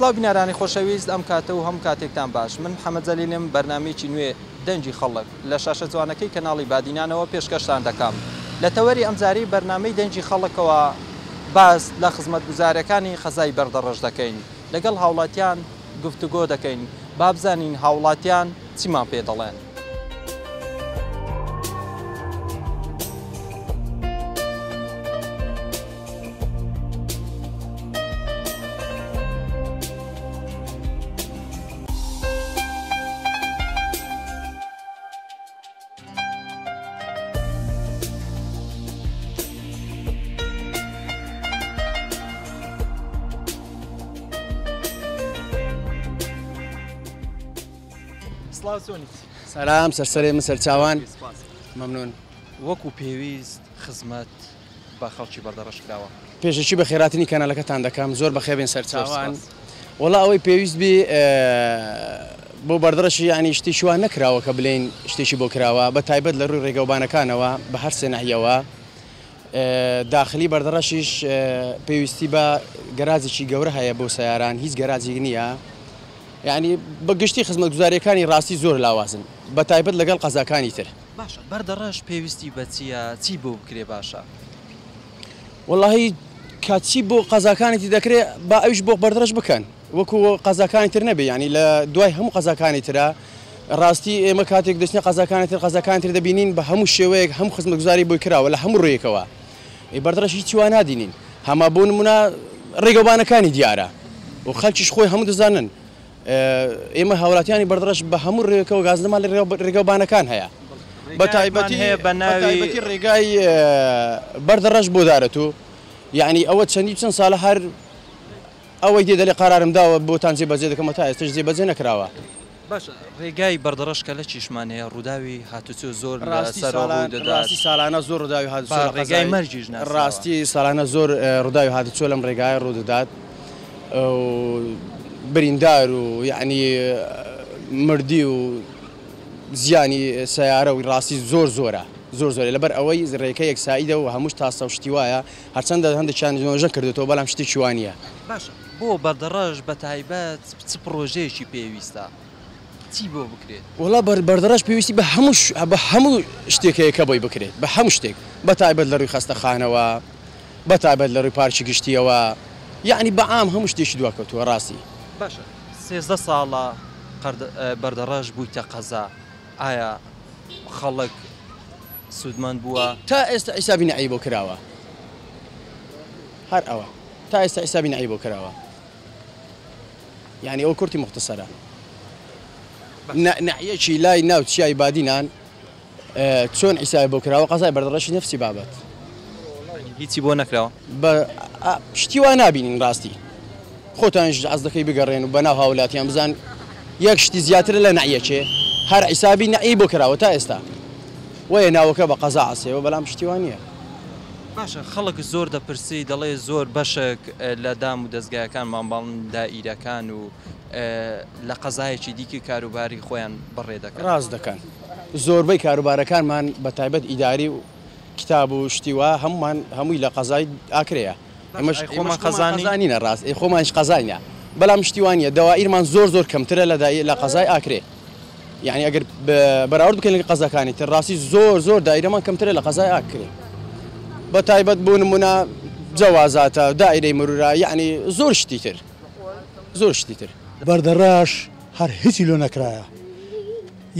سڵاو بینەرانی خۆشەویست ئەم کاتە و هەموو کاتێکتان باش من محەمەد جەلیلم بەرنامەیەکی نوێ دەنگی خەڵک لە شاشە جوانەکەی کەناڵی بادینانەوە پێشکەشتان دەکەم لە تەوەری ئەمجارەی بەرنامەی دەنگی خەڵکەوە باس لە خزمەتگوزاریەکانی قەزای بەردەڕەش دەکەین لەگەڵ هاوڵاتیان گفتوگۆ دەکەین با بزانین هاوڵاتیان چیمان پێ دەڵێن. سڵاو چۆنیت؟ سلام سەرسەرێ من سەرچاوان مەمنون. وەکو پێویست خزمەت بە خەڵکی بەردەڕەش کراوە. پێشەکی بەخێراتنی کەنالەکەتان دەکەم زۆر بەخێربێن سەرچاوان وەڵا ئەوەی پێویست بی بۆ بەردەڕەشی یانی شتێکی وا نەکراوە کە بلێین شتێکی بۆ کراوە بە تایبەت لە ڕووی ڕێگەوبانەکانەوە بە هەر سێ ناحیەوە داخلی بەردەڕەشیش پێویستی بە گەراجێکی گەورە هەیە بۆ سەیاران هیچ گەراجێک نییە یعنی بە گشتی خزمەتگوزاریەکانی ڕاستی زۆر لاوازن بە تایبەت لەگەڵ قەزاکانی تر. باشە بەردەڕەش پێویستی بە چیە چی بۆ بکرێ باشە؟ وەڵاهی کە چی بۆ قەزاکانی تر دەکرێ با ئەویش بۆ بەردەڕەش بکەن وەکو قەزاکانی تر نەبێ یانی لە دوای هەموو قەزاکانی ترە ڕاستی ئێمە کاتێک دەچنە قەزاکانی تر قەزاکانی تر دەبینین بە هەموو شێوەیەک هەموو خزمەتگوزاری بۆی کراوە لە هەموو ڕوویەکەوە ئەی بەردەڕەش هیچی وا نادینین هەما بۆ نمونە ڕێگەوبانەکانی دیارە و خەلکیش خۆی هەموو دەزانن ئێمە هاوڵاتیانی بەردەڕەش بە هەموو ڕێکەوە گازنەمان لە ڕێگەوبانەکان هەیە بە تایبەتی هەیە بە ناوی ڕێگای بەردەڕەش بۆ دارەتوو یعنی ئەوە چەندی چەند ساڵە هەر ئەوەی دێ دەلێ قەرارم داوە بۆتان جێبەجێ دەکەم تا ئێستاش جێبەجێ نەکراوە. باشە ڕێگای بەردەڕەش کە لەکیشمان هەیە ڕووداوی هاتوچۆ زۆر لەسەرەوە ڕوو دەدات. ڕاستی ساڵانە زۆر ڕووداوی هاتوچۆ لە ڕێگای مەرگیش ناسراوە. ڕاستی ساڵانە زۆر ڕووداوی هاتوچۆ لەم ڕێگایە ڕوو دەدات و بریندار و یەعنی مردی و زیانی سەیارە و ڕاستی زۆر زۆرە زۆر زۆرە لەبەر ئەوەی ڕێکە یەکسایدە و هەمووش تاسە و شتی وایە هەرچەندە هەندێکیان نۆژەن کردوێتەوە بەڵام شتێکی وا نییە. باشە بۆ بەردەڕەش بە تایبەت چ پڕۆژەیەکی پێویستە؟ چی بۆ بکرێت؟ وەڵا بەردەڕەش پێویستی بە هەموو بە هەموو شتێک هەیە کە بۆی بکرێت بە هەموو شتێک بە تایبەت لە ڕووی خەستەخانەوە بە تایبەت لە ڕووی پارکی گشتیەوە یەعنی بە عام هەموو شتێکی دواکەوتووە ڕاستی. باشە 13 ساڵە بەردەڕەش بوویتە قەزا ئایا خەڵک سوودمەند بووە؟ تا ئێستا حیسابی نەعی بۆ کراوە هەر ئەوە تا ئێستا حیسابی نەعی بۆ کراوە. یانی ئەوە کورتی موختەسەرە. نەعیەکی لای ناو چیای بادینان چۆن عیسای بۆ کراوە قەزای بەردەڕەشی نەفسی بابەت. هیچی بۆ نەکراوە؟ بە شتی وا نابینین ڕاستی. خۆتانیش حەز دەکەی بگەڕێن و بەناو هاوولاتیان بزان یەک شتی زیاترە لە نەعیەکێ هەر عیسابی نەعی بۆ کراوە تا ئێستا. وەیە ناوەکە بە قەزا عەسێوە بەلام شتی وا نییە. باشە خەڵک زۆر دەپرسی دەڵێ زۆر بەشێک لە دام و دەزگایەکانمان باڵن دائیرەکان و لە قەزایەکی دیکە کاروباری خۆیان بەڕێ دەکەن. ڕاست دەکەن زۆربەی کاروبارەکانمان بە تایبەت ئیداری و کتاب و شتی وا هەموومان هەمووی لە قەزای ئاکرێیە ئێمەش خۆمان قەزا نینە ڕاست ئێ خۆمانیش قەزاینە بەلام شتی وا نییە دەوائیرمان زۆر زۆر کەمترە لە لە قەزای ئاکرێ. یانی ئەگەر بەراورد بکەین لەگەڵ قەزاکانی تر ڕاستی زۆر زۆر دایرەمان کەمترە لە قەزای ئاکرێ بە تایبەت بۆ نمونە جەوازاتە دایرەی مرورە یعنی زۆر شتی تر زۆر شتی تر. بەردەڕەش هەر هیچی لۆ نەکرایە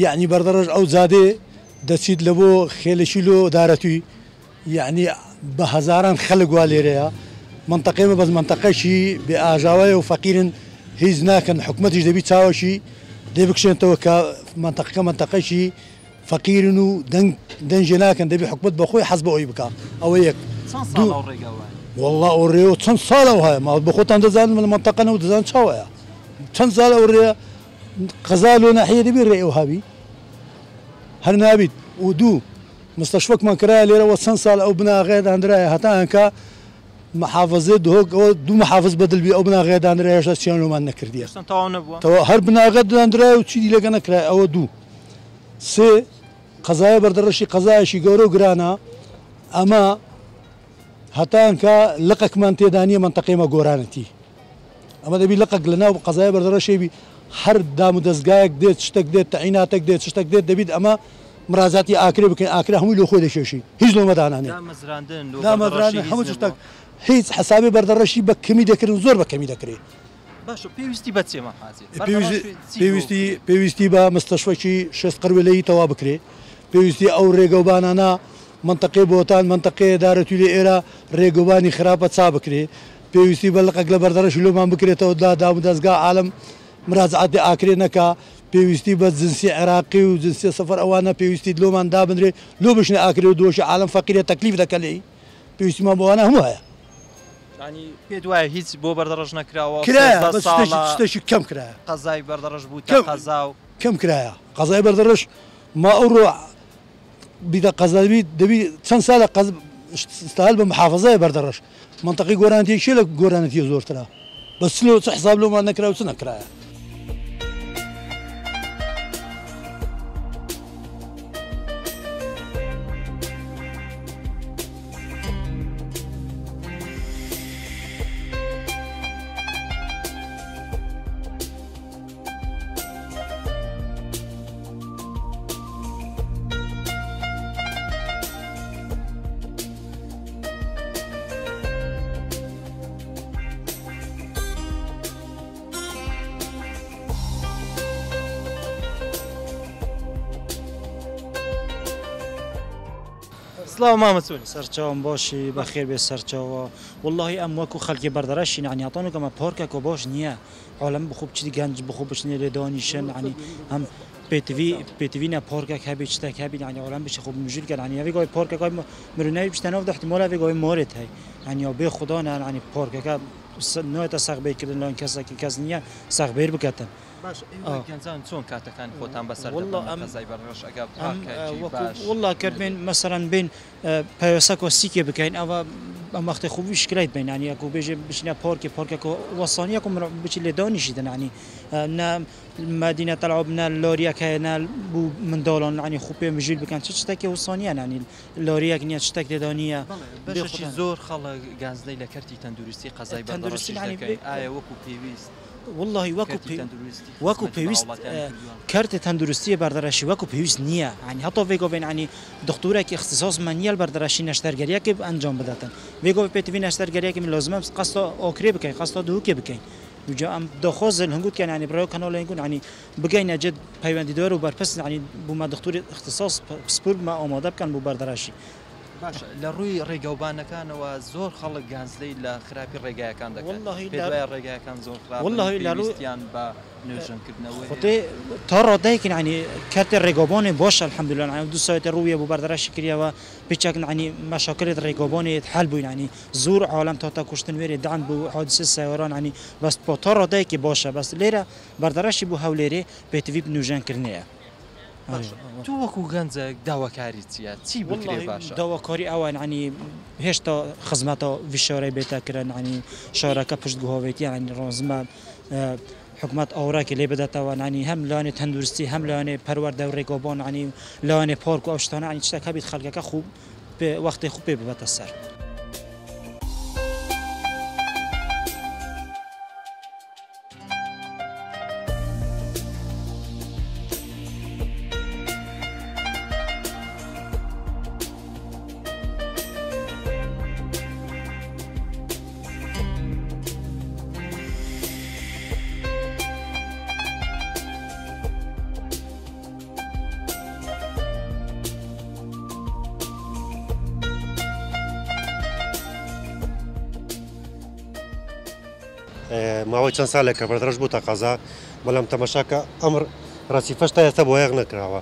یەعنی بەردەڕەش ئەو جادەیە دەچیت لە بۆ خێلەکی لۆ دارەتوی یەعنی بە هەزاران خەلک وا لێرەیە مەنتەقەی مە بەس مەنتەقەکی بێ ئاژاوەیە و فەقیرن هیچ ناکەن حکومەتیش دەبی چاوەکی لێ بکشێنتەوە کە مەنتەقەکە مەنتەقەکی فەقیرن و دەنگ دەنگێ ناکەن دەبی حکومەت بە خۆی حەز بە ئەوی بکا ئەوە یەک چەند ساڵە ئەو ڕێگا وایە؟ وەڵا ئەو ڕێوە چەند ساڵە وایە ما بە خۆتان دەزانن من مەنتەقەنە و دەزان چاوەیە چەند ساڵە ئەو ڕێیە قەزا لۆ ناحیە دەبی ڕێ ئەو هابی هەر نابیت و دوو مستەشفەکمان کرایە لێرەوە چەند ساڵ ئەو بناغەیە داندرایە هەتا ئەنکا محافزەی دهۆک ئەوە دوو محافز بەدل بی ئەو بناغەیە داندرایە هێشتا چیان لۆمان نەکردیە هێشتا تەواو نەبووە؟ تەواو هەر بناغە داندرایە و چیدی لەگە نەکرایە ئەوە دوو سێ قەزایە بەردەڕەشی قەزایەکی گەورە و گرانە ئەمە هەتا ئەنکا لقەکمان تێدا نییە مەنتەقەی مە گۆرانەتی. ئەمە دەبی لقێک لە ناو قەزای بەردەڕەشێ بی، هەر دام و دەزگایەک دێت شتێک دێت تەعیناتێک دێت شتێک دێت دەبیت ئەمە مراجاتی ئاکرێ بکەین، ئاکرێ هەمووی لۆ خۆی دەکێشی هیچ لۆ مەدانانێ. دامەزراندن لۆ بەردەڕەشی دامەزراندن هیچ هەموو نەبووە. شتێک هیچ حەسابی بەردەڕەشی بە کەمی دەکردن زۆر بە کەمی دەکرێ. باشە پێویستی بە چیە مام حاجی؟ بەردەڕەش چی بۆ پێویستی بکرێ؟ پێویستی بە مستەشفەکی شێست قەروێلەیی تەوا بکرێ، پێویستی ئەو رێگەوبانانە مەنتەقەی بۆتان مەنتەقەیە دارەتوی لە ئێرە رێگەوبانی خراپە چا بکرێ، پێویستی بە لقێک لە بەردەڕەشی لۆمان بکرێتەوە دا دامودەزگا عالەم مراجعاتی ئاکرێ نەکا، پێویستی بە جنسی عێراقی و جنسی سەفەر ئەوانە پێویستی لۆمان دابنرێ لۆ بچنە ئاکرێ و دۆشی عالەم فەقیرە تەکلیف دەکە لێی پێویستیمان بەوانە هەموو هەیە. یانی پێت وایە هیچ بۆ بەردەڕەش نەکراوە؟ کرایە 13 بەس شتێکی ساڵە شتێکی کەم کرایە. قەزای بەردەڕەش بووتە کەم قەزا و. کەم کرایە قەزای بەردەڕەش ما ئەوڕۆ بیتە قەزا دەبی دەبی چەند سالە قەز ستال بە محافەزەیە بەردەڕەش مەنتەقەی گۆرانتیە کێ لە گۆرانەتیە زۆرترە بەس چ لۆ چ حساب لۆمان نەکرا و چ نەکرایە. سڵاو مامە چۆنی؟ سەرچاوم باشی بەخێر بێ سەرچاوە وەڵاهی ئەم وەکو خەلکی بەردەرەشین یعنی هەتانوکە ئەمە پارکەکە باش نییە عالم بخۆ بچیت گەنج بخۆ بچنێ لێ دانیشن یعنی هەم پێتوی پێتوینە پارکەک هەبی شتێک هەبی یعنی عالم بچی خۆ مژول کەن یعنی ئەوی گاوی پارکەکە مرونەوی بچتە ناو احتمال ئەوی گاوی مارێت هەی یعنی یا بێ خدا نه یعنی پارکەکە نایەتە سەغبێکردن لەن کەسێکی کەس نییە سەغبێر بکەتن. باشە ئێوە گەنجان چۆن کاتەکانی خۆتان بەسەر دەبەن لە قەزای بەردەڕەش ئەگەر پارکێکی باش وەڵا کە بێن مەسەلەن بێن پەیوەسەکۆ سیکێ بکەین ئەوە ئەم وەختێ خوبی شکلایت بین ینی ئەکو بێژێ بچینە پارکێ پارکەکە وەسانیەکو مرۆ بچی لێ دانیشیدن ینی نە مەدینە تەلعب نە لۆریەک هەیە نە بوو منداڵان ینی خو پێ مژیل بکەن چ شتێکی وسانیە ینی لۆریەک نییە شتێک تێدا نییە. بەشێکی زۆر خەڵک گازنەی لە کەرتی تەندروستی قەزای بەردەڕەشیش دەکەین ئایا وەکو پێویست وەڵڵاهی وەکو وەکو پێویست کەرتی تەندروستی بەردەرەشی وەکو پێویست نییە ینی هەتا وێگۆ بێن ینی دکتۆرێکی اختصاص من نییە بەردەرەشی نەشتەرگەریەکی ئەنجام بداتن وێگۆ پێتوی نەشتەرگەریەکی من لازمە قەستا ئۆکرێ بکەین قەستا دهوکێ بکەین وجا ئەم داخواز هەنگوت کەن ینی برای کەناڵ هەنگون ینی بگەینە جد پەیوەندیدار و بەرپرس ینی بوومە دکتۆری اختصاص پسپۆر بمە ئامادە بکەن بۆ بەردەرەشی. باشە لە ڕووی ڕێگەوبانەکانەوە زۆر خەڵک گازلەی لە خراپی ڕێگایەکان دەکەن پێت وایە ڕێگایەکان زۆر خراپن پێویستیان بە نۆژەنکردنەوە هەیە؟ خودێ تا ڕادەیەک یعنی کەرتی ڕێگابانێ باشە الحمدلله یعنی دوو سایت ڕوویە بۆ بەردەرەشی کریەوە پیچەک یعنی مەشاکلت ڕێگابانێ حل بوو یعنی زۆر عالەم تا تا کوشتن وێرێ دعم بوو حادثە سەیاران یعنی بەس تا ڕادەیەکی باشە بەس لێرە بەردەرەشی بۆ هەولێرێ پێتڤی نوژەنکردنەیە. باشە تۆ وەکو گەنجێک داواکاری چییە؟ چی بکرێ باشە؟ داواکاری ئەوە یعنی هێشتا خزمەتە وی شارەی بێتەکردن یعنی شارەکە پشتگوهاوێتی یعنی ڕازمە حکومەت ئاوراکی لێ بداتەوە یعنی هەم لایەنی تەندروستی هەم لایەنی پەروەردە و ڕێگۆبان یعنی لایەنی پارک و ئەو شتانە یعنی شتێک هەبیت خەڵکەکە خوب وەختی خوب پێ ببەتە سەر. ماوەی چەند ساڵێک کە بەردەڕەش بووتە قەزا، بەڵام تەمەشاکە ئەمر ڕەسیفەش تا ئێستا بۆیاغ نەکراوە.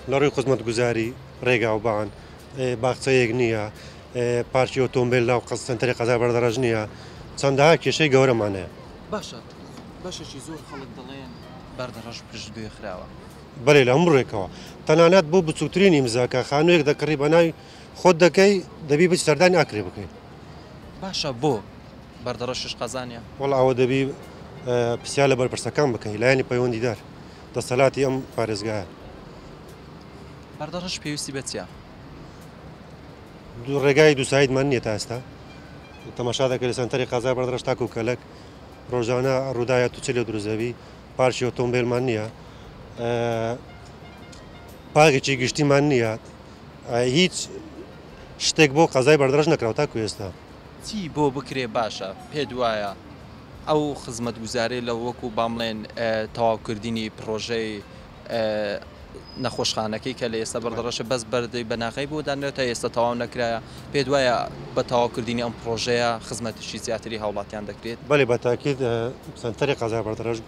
لە ڕووی خزمەتگوزاری ڕێگاوبان، باخچەیەک نییە، پارکی ئۆتۆمبیل ناو سەنتەری قەزای بەردەڕەش نییە، چەندەها کێشەی گەورەمان هەیە. باشە بەشێکی زۆر خەڵک دەڵێن بەردەڕەش پشتگوێ خراوە. بەلێ لە هەموو ڕووێکەوە، تەنانەت بۆ بچووکترین ئیمزا کە خانوویەک دەکڕی بە ناوی خۆت دەکەی، دەبی بچی سەردانی ئاکرێ بکەی. باشە بۆ بەردەڕەشش قەزا نییە؟ وەڵا ئەوە دەبی پرسیار لە بەرپرسەکان بکەی، لایەنی پەیوەندیدار، دەسەلاتی ئەم پارێزگایە. بەردەڕەش پێویستی بە چییە؟ ڕێگای دووسایدمان نییە تا ئێستا. تەماشا دەکەی لە سەنتەری قەزای بەردەڕەش تاکو کەلەک ڕۆژانە ڕووداوی هاتوچۆ لێ دروست دەبی، پارکی ئۆتۆمبیلمان نییە، پارکێکی گشتیمان نییە، هیچ شتێک بۆ قەزای بەردەڕەش نەکراوە تاکو ئێستا. چی بۆ بکرێ باشە؟ پێت وایە ئەو خزمەتگوزاری لە وەکو بامڵێن تەواوکردنی پرۆژەی نەخۆشخانەکەی کە لە ئێستا بەردەڕەشە بەس بەردەی بەناغەی بۆ دانرێت تا ئێستا تەواو نەکرایە، پێت وایە بە تەواوکردنی ئەم پرۆژەیە خزمەتیشی زیاتری هاوڵاتیان دەکرێت؟ بەڵێ بە تاکید سەنتەری قەزای بەردەڕەش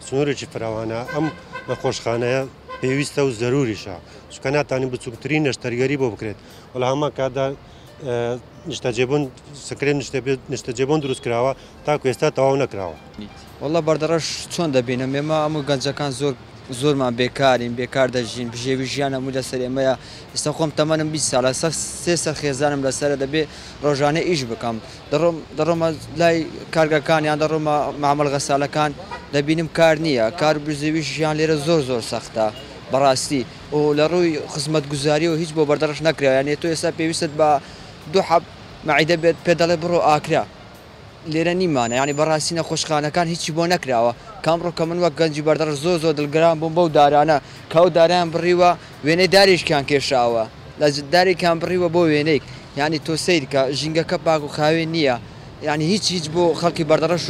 سنوورێکی فراوانە، ئەم نەخۆشخانەیە پێویستە و زەروریشە، چونکە ناتوانین بچووکترین نەشتەرگەری بۆ بکرێت و لە هەمان کاتدا نیشتەجێبوون سکرێن نیشتەجێبوون دروست کراوە تاکو ئێستا تەواو نەکراوە. وەڵا بەردەڕەش چۆن دەبینم ئێمە هەموو گەنجەکان زۆر زۆرمان بێکارین، بێکار دەژین، بژێوی ژیان هەموو لەسەر ئێمەیە. ئێستا خۆم تەمەنم 20 ساڵە، سێ سەر خێزانم لەسەرە، دەبێ ڕۆژانە ئیش بکەم. دەڕۆمە لای کارگەکان یان دەڕۆمە مامەڵ غەسالەکان، دەبینم کار نییە. کار و بژێوی ژیان لێرە زۆر زۆر سەختە بەڕاستی. و لە ڕووی خزمەتگوزاریەوە هیچ بۆ بەردەڕەش نەکراوە. یعنی تۆ ئێستا پێویستت بە دوو حەب مەعیدە بێت، پێ دەڵێ بڕۆ ئاکرا. لێرە نیمانە، یعنی بەڕاستی نەخۆشخانەکان هیچی بۆ نەکراوە. کامڕۆ کە من وەک گەنجی بەردەڕەش زۆر زۆر دڵگران بووم بەو دارانە کە ئەو دارایان بڕیوە، وێنەی دارێکیان کێشاوە، لە دارێکیان بڕیوە بۆ وێنەیەک. یعنی تۆ سەیرکە ژینگەکە پاک و خاوێن نییە، یعنی هیچ هیچ بۆ خەڵکی بەردەڕەش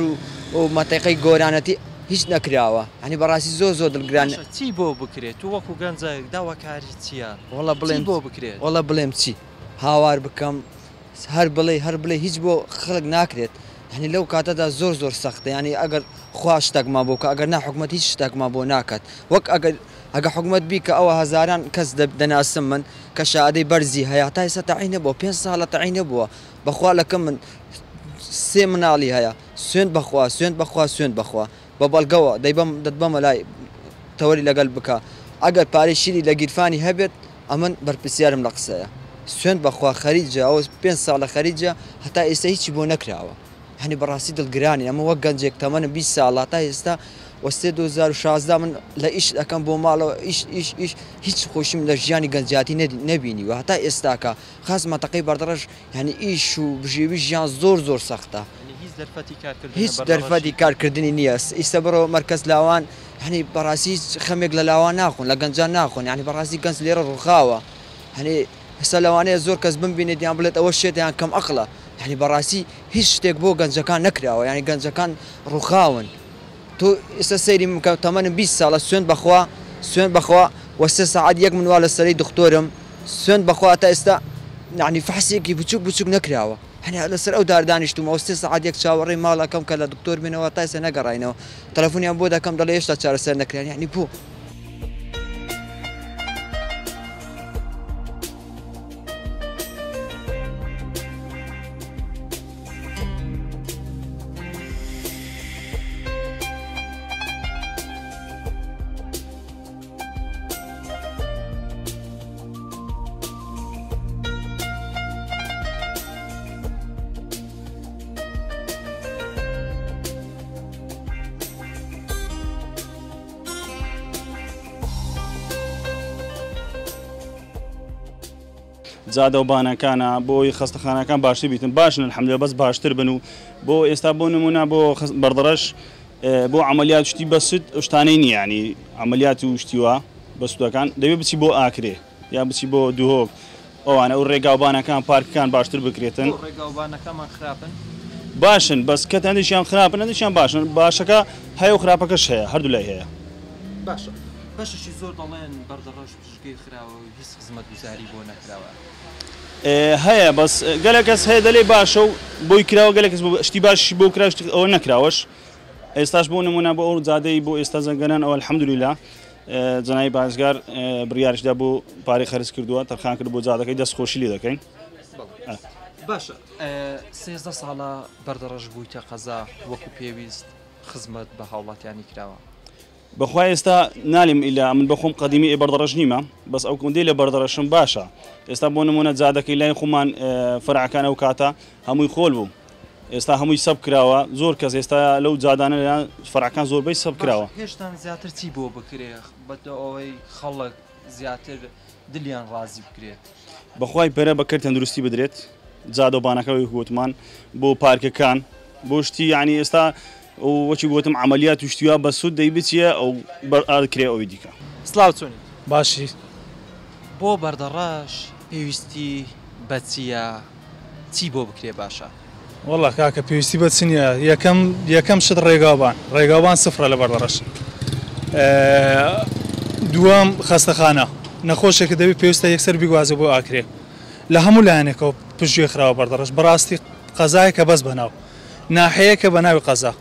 و مەنتیقەی گۆرانەتی هیچ نەکراوە. یعنی بەڕاستی زۆر زۆر دڵگران. چی بۆ بکرێت؟ تۆ وەکو گەنجێک داواکاری چییە؟ وەڵا بڵێم چی بۆ بکرێت؟ وەڵا بڵێم چی؟ هاوار بکەم، هەر بڵێ هەر بڵێ هیچ بۆ خەڵک ناکرێت. یعنی لەو کاتەدا زۆر زۆر سەختە. یعنی ئەگەر خوا شتێکمان بۆ بکە، ئەگەر نا حکومەت هیچ شتێکمان بۆ ناکات. وەک ئەگەر حکومەت بی کە ئەوە هەزاران کەس دەناسم من کە شادەی بەرزی هەیە، تا ئێستا تەعین نەبووە، 5 ساڵە تەعین نەبووە. بەخوا لەکەم من 3 مناڵی هەیە، سوێند بەخوا، سوێند بەخوا، سوێند بەخوا، بە بەڵگەوە دەتبەمە لای تەوەری لەگەڵ بکە. ئەگەر پارەی شیری لە گیرفانی هەبێت، ئەمن بەرپرسیارم لە قسەیە. سوێند بەخوا خەریجە، ئەوە 5 ساڵە خەریجە، هەتا ئێستا هیچی بۆ نەکراوە. هەنی بەڕاستی دڵگرانی. ئەمە وەک گەنجێک تەمەنم 20 ساڵە، تا ئێستا وەستێ 2016 من لە ئیش ئەەکەم بۆ ماڵەوە، ئیش ئیش ئیش، هیچ خۆشیم لە ژیانی گەنجاتی نەبینیوە هەتا ئێستاکە. خاص مەنتەقەی بەردەڕەش یعنی ئیش و بژێوی ژیان زۆر زۆر سەختە. هیچ دەرفەتی کارکردنی نییە. ئیستا بڕۆ مەرکەز لاوان، یعنی بەڕاستی هیچ خەمێک لە لاوان ناخۆن، لە گەنجان ناخۆن. یعنی بەڕاستی گەنج لێرە ڕووخاوە. یعنی ئێستا لەوانەیە زۆر کەس بمبینێت یان بڵێت ئەوە شێتە یان کەم ئەقڵە. یعنی بەڕاستی هیچ شتێک بۆ گەنجەکان نەکراوە. یعنی گەنجەکان ڕووخاون. تۆ ئێستا سەیری من بکە، تەمەنم 20 ساڵە، سوێند بەخوا، سوێند بەخوا وە 3 سەعات یەک من وا لە سەرەی دکتۆرم، سوێند بەخوا تا ئێستا یعنی فحسێکی بچووک بچووک نەکراوە. یعنی لەسەر ئەو دار دانیشتومەوە 3 سەعات یەک چاوەڕێی ماڵەکەم کە لە دکتۆر بێنەوە تا ئێستا نەگەڕاینەوە. تەلەفۆنیان بۆ دەکەم دەڵێ هێشتا چارەسەر نەکران. یعنی بۆ؟ جادە و بانەکانە بۆی خەستەخانەکان باشتر بیتن، باشن الحەمدللە، بەس باشتر بن. و بۆ ئێستا بۆ نمونە بۆ بەردەڕەش بۆ عملیات شتی بەسوود شتانەی نییە، ینی عملیات و شتیوە بەسوودەکان دەبێ بچی بۆ ئاکرێ یا بچی بۆ دهۆک. ئەوانە ئەو ڕێگاوبانەکان پارکەکان باشتر بکرێتن. ڕێگاوبانەکەمان خراپن؟ باشن، بەس کە هەندێکیان خراپن هەندێکیان باشن. باشەکە هەیە و خراپەکەش هەیە، هەردوو لای هەیە. باشە، بەشێکی زۆر دەڵێن بەردەڕەش پشتگیر خراوە و هیچ خزمەتگوزاری بۆ نەکراوە. هەیە، بەس گەلێک کەس هەیە دەلێ باشە و بۆی کراوە، گەلێک کەس شتی باشی بۆ کرا، شتی ئەوە نەکراوەش. ئێستاش بۆ نمونە بۆ ئەو جادەی بۆ ئێستا زەنگەنان ئەوە الحەمدللە جەنابی پارێزگار بڕیارشدا بۆ پارەی خەرج کردووە، تەرخان کرد بۆ جادەکەی، دەست خۆشی لێ دەکەین. باشە، 13 ساڵە بەردەڕەش بوویتە قەزا، وەکو پێویست خزمەت بە هاوڵاتیانی کراوە؟ بەخوای ئێستا نالیم ئیلا من بەخۆم قەدیمی ئێ بەردەڕەش نیمە، بەس ئەو کوندەی لە بەردەڕەشم باشە. ئێستا بۆ نمونە جادەکەی لای خۆمان فەرعەکان ئەو کاتە هەمووی خۆل بوو، ئێستا هەمووی سەب کراوە. زۆر کەس ئێستا لەو جادانە فەرعەکان زۆربەی سەب کراوە. هێشتان زیاتر چی بۆ بکرێ بەدە ئەوەی خەڵک زیاتر دلیان ڕازی بکرێت؟ بەخوای پەرە بە کەرت تەندروستی بدرێت، جادە و بانەکە وەک گوتمان، بۆ پارکەکان، بۆ شتی، یعنی ئێستا و وەکی گوتم عەمەلیات و شتیا بە سوود دەی بچیە ئەو بەر ئاکرێ ئەوی دیکە. سڵاو چۆنی؟ باشی. بۆ بەردەڕەش پێویستی بە چیە چی بۆ بکرێ باشە؟ وەڵا کاکە پێویستی بە چ نییە یەکەم یەکەم شت ڕێگاوبان ڕێگاوبان سفرە لە بەردەڕەش دووەم خەستەخانە نەخۆشێکە دەبێت پێویستە یەکسەر بیگوازێ بۆ ئاکرێ لە هەموو لایەنێکەوە پشتگوێ خراوە بەردەڕەش بەڕاستی قەزایەکە بەس بەناو ناحەیەکە بە ناوی قەزا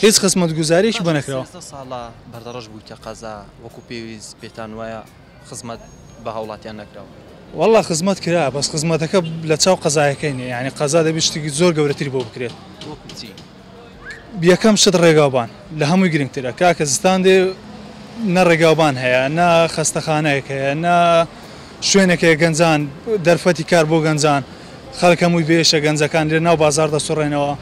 هیچ خزمەتگوزاریەکی بۆ نەکراوە. 13 ساڵە بەردەڕەش بوویتە قەزا وەکو پێویست پێتان وایە خزمەت بە هاوڵاتیان نەکراوە؟ وەڵا خزمەت کرا بەس خزمەتەکە لە چاو قەزایەکەی نیە یانی قەزا دەبێت شتێکی زۆر گەورەتری بۆ بکرێت. وەکو چی؟ یەکەم شت ڕێگاوبان لە هەمووی گرنگترە کاکە زستان دێ نە ڕێگاوبان هەیە نە خەستەخانەیەک هەیە نە شوێنێک هەیە گەنجان دەرفەتی کار بۆ گەنجان خەڵک هەمووی بێشە گەنجەکان لە ناو بازاڕ دەسوڕێنەوە.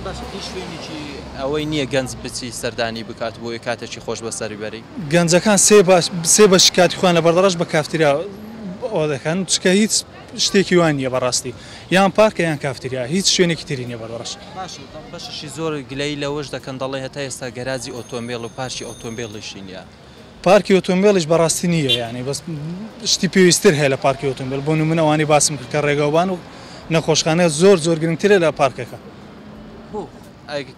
باشە هیچ شوێنێکی ئەوەی نییە گەنج بچی سەردانی بکات بۆیە کاتێکی خۆش بەسەری بەری؟ گەنجەکان سێ باش سێ بەشی کاتی خۆیان لە بەردەڕەش بە کافتریا ئەوە دەکەن چونکە هیچ شتێکی وا نییە بەڕاستی یان پارکە یان کافتریا هیچ شوێنێکی تری نییە بەردەڕەش. باشە بەشێکی زۆر گلەیی لەوەش دەکەن دەڵێن هەتا ئێستا گەراجی ئۆتۆمبێل و پارکی ئۆتۆمبێلیشی نییە. پارکی ئۆتۆمبێلیش بەڕاستی نییە یانی بەس شتی پێویستتر هەیە لە پارکی ئۆتۆمبێل بۆ نمونە ئەوانەی باسم کرد کە ڕێگاوبان و نەخۆشخانە زۆر زۆر گرنگترە لە پارکەکە. بۆ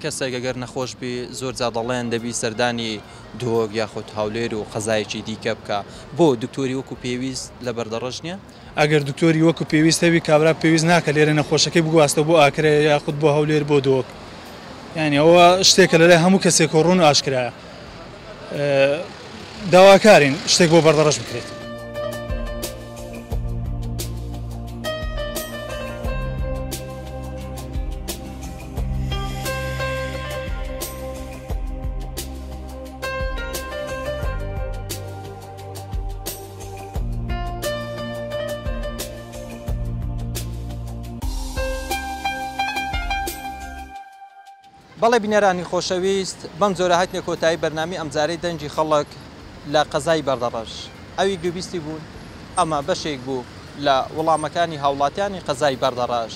کەسێک ئەگەر نەخۆش بی زۆر جار دەڵێن دەبی سەردانی دهۆک یاخود هەولێر و قەزایەکی دیکە بکا بۆ دکتۆری وەکو پێویست لە بەردەڕەش نییە؟ ئەگەر دکتۆری وەکو پێویست هەبی کابرا پێویست ناکە لێرە نەخۆشەکەی بگواستەوە بۆ ئاکرێ یاخود بۆ هەولێر بۆ دهۆک یانی ئەوە شتێکە لەلای هەموو کەسێکەوە ڕوون و ئاشکرایە. داواکارین شتێک بۆ بەردەڕەش بکرێت. بەڵێ بینەرانی خۆشەویست بەم جۆرە هاتینە کۆتایی بەرنامەی ئەمجارەی دەنگی خەڵک لە قەزای بەردەڕەش ئەوی گوێبیستی بوون ئەمە بەشێک بوو لە وڵامەکانی هاوڵاتیانی قەزای بەردەڕەش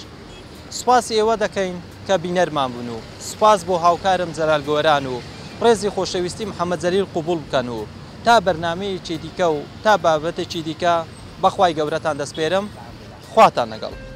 سوپاسی ئێوە دەکەین کە بینەرمان بوون و سوپاس بۆ هاوکارم جەلال گۆران و ڕێزی خۆشەویستی محەمەد جەلیل قبوڵ بکەن و تا بەرنامەیەکی دیکە و تا بابەتێکی دیکە بەخوای گەورەتان دەسپێرم خواتان لەگەڵ.